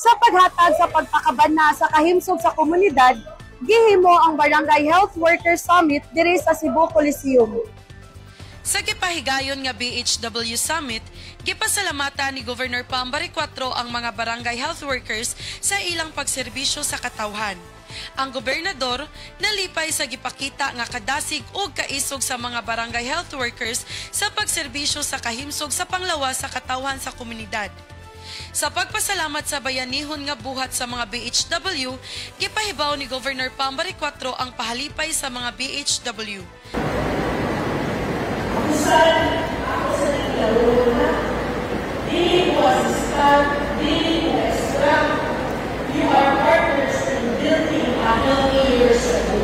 Sa paghatag sa pagpakabana sa kahimsog sa komunidad, gihimo ang Barangay Health Workers Summit diri sa Cebu Coliseum. Sa gipahigayon nga BHW Summit, gipasalamatan ni Governor Pam Baricuatro ang mga barangay health workers sa ilang pagserbisyo sa katawhan. Ang gobernador nalipay sa gipakita nga kadasig ug kaisog sa mga barangay health workers sa pagserbisyo sa kahimsog sa panglawas sa katawhan sa komunidad. Sa pagpasalamat sa bayanihon nga buhat sa mga BHW, gipahibaw ni Governor Pam Baricuatro ang pahalipay sa mga BHW. Usan ako sa naglalaro, dili mo assistant, dili mo extra. You are partners in building a healthier Cebu.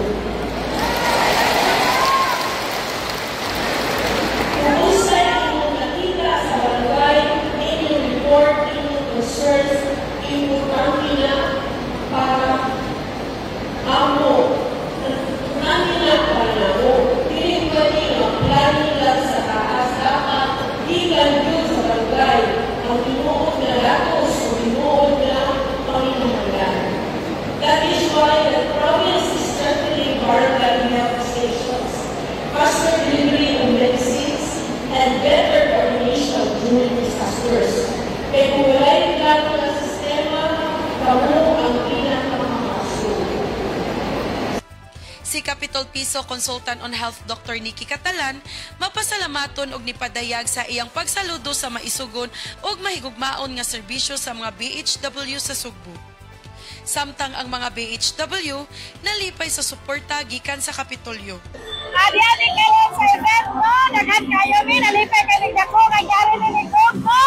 Kung unsay inyong nakita sa barangay, inyong report, inyong concerns, importante na para amo, importante na para namo. Dili pwede nga planning lang sa taas, dapat gikan yun sa barangay ang tinuod na datos o tinuod na panginahanglan. That is why the province is strengthening barangay health stations, faster delivery of medicines, and better coordination during disasters. Kaya kung wala'y klaro na sistema, kamo ang pinakamakaso. Si Capitol Piso Consultant on Health Dr. Nikki Catalan mapasalamaton og nipadayag sa iyang pagsaludo sa maisugon ug mahigugmaon nga serbisyo sa mga BHW sa Sugbo. Samtang ang mga BHW nalipay sa suporta gikan sa Kapitolyo. Adi-adi kayo sa event no, daghan kayo mi, nalipay kay ning dako kay gari ni ni Coco.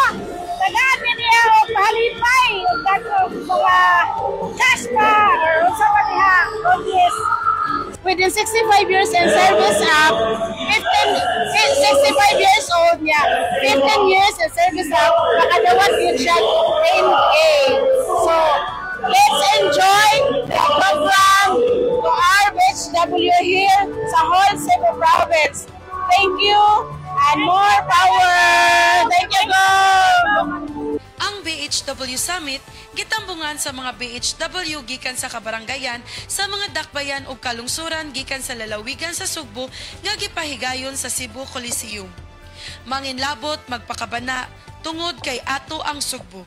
Daghan mi niya og pahalipay og dako mga cash pa or unsa pa diha, goodies. Within 65 years in service up, 15, 65 years old niya, 15 years in service up, makadawat yun siya 10K. So, let's enjoy the program to our BHW here sa whole Cebu Province. Thank you and more power! Thank you, go! Ang BHW Summit gitambungan sa mga BHW gikan sa kabaranggayan sa mga dakbayan ug kalungsuran gikan sa lalawigan sa Sugbo nga gipahigayon sa Cebu Coliseum. Manginlabot magpakabana tungod kay ato ang Sugbo.